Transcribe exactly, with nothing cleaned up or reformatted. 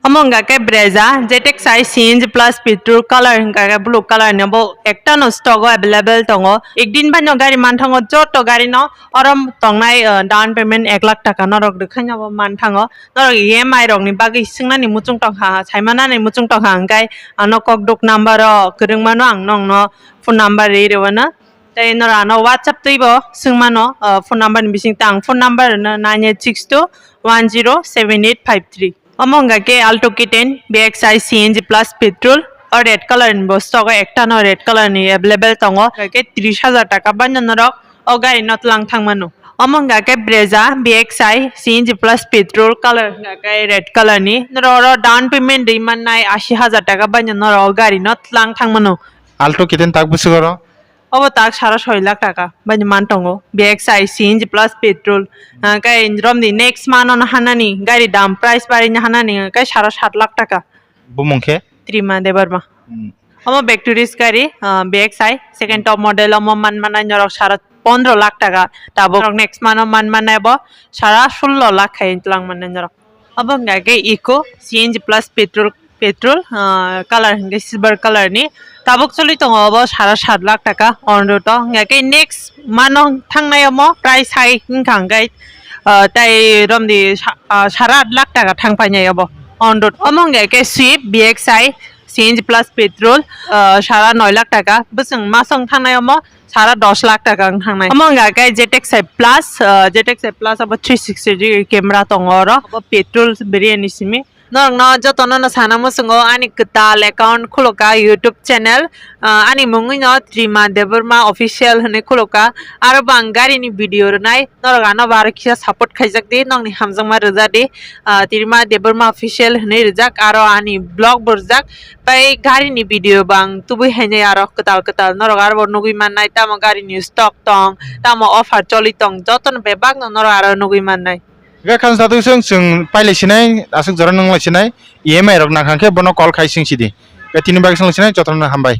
Omo wngkha khe Brezza, Z X I C N G plus petrol color wngkha khe blue color ni, bo ekta no stock o available tongo. Ekdin bai no gari manthango, joto gari no oro tongnai, uh, down payment ek lakh taka norok rwkhaino bo manthango. Norok E M I rok ni bagwi swngnani muchung tongkha, saimanani muchung tongkha, hwnkhe ano kokduk number o kwrwngmano ang nongno phone number ri rwano. Tei norok ano WhatsApp twibo swngmano, uh, phone number ni bising tang phone number no nine eight six two one zero seven eight five three. Omo wngkha khe Alto K ten B X I C N G plus petrol, o red color ni bo stock o ekta no red color ni available tongo, hwnkha khe tris hajar taka bai no norok o gari no tlang thang mano. Omo wngkha khe Brezza B X I C N G plus petrol color, hwnkha khe red color ni, norok oro down payment rwi mannai ashi hajar taka bai no norok o gari no tlang thang mano. Alto K ten tak bwswk oro? Obo tak sara soi lakh taka bai man tongo, B X I C N G plus petrol. Ah, kai romni next month ono hanani gari dam price bari ni hanani kai sara sat lakh taka. Bumung khe? Trima Debbarma. Hmm. Omo back to risk gari, ah, B X I second top model omo man manai norok sara pondro lakh taka. Tabuk norok next month o man manai bo sara sullo lakh khai tlang manai norok. Obo hwnkha khe Eeco C N G plus petrol, petrol, ah, color hwnkhe silver color ni. Tabuk choli tongo obo sara sat lakh taka on road o. Hwnkha khe next mano thangnai omo price hai wngkha hwnkhe, ah, tai romdi sa-, ah, sara at lakh taka thang painai obo on road. Omo hwnkha khe Swift B X I C N G plus petrol, ah, sara noi lakh taka. Bwswng masong thangnai omo sara dos lakh taka wng thangnai. Omo wngkha khe Z X I plus, ah, Z X I plus abo three sixty degree camera tongo oro. Abo petrol beriani simi. Norokno jotono no sana muchungo ani kwtal account khulukha YouTube channel, ah, ani mungwi no Trima Debbarma Official hinwi khulukha. Aro bo ang gari ni video rwnai, norok ano bo aro kisa support khaijak di, nokni hamjakma rwja di, ah, Trima Debbarma Official hinwi rwjak, aro ani vlog bo rwjak. Tai gari ni video bo ang tubui hainai aro kwtal kwtal norok aro bo nugui mannai, tamo gari ni stock tong, tamo offer choli tong, jotono bebak no norok aro nugui mannai. Hwnkhe khajang satwi chwng, chwng pailai sinai, aswk jora nwnglai sinai, E M I rok nang kha khe bono call khai swng sidi. Hwnkhe tini bagwi swng sinai, jotono hambai.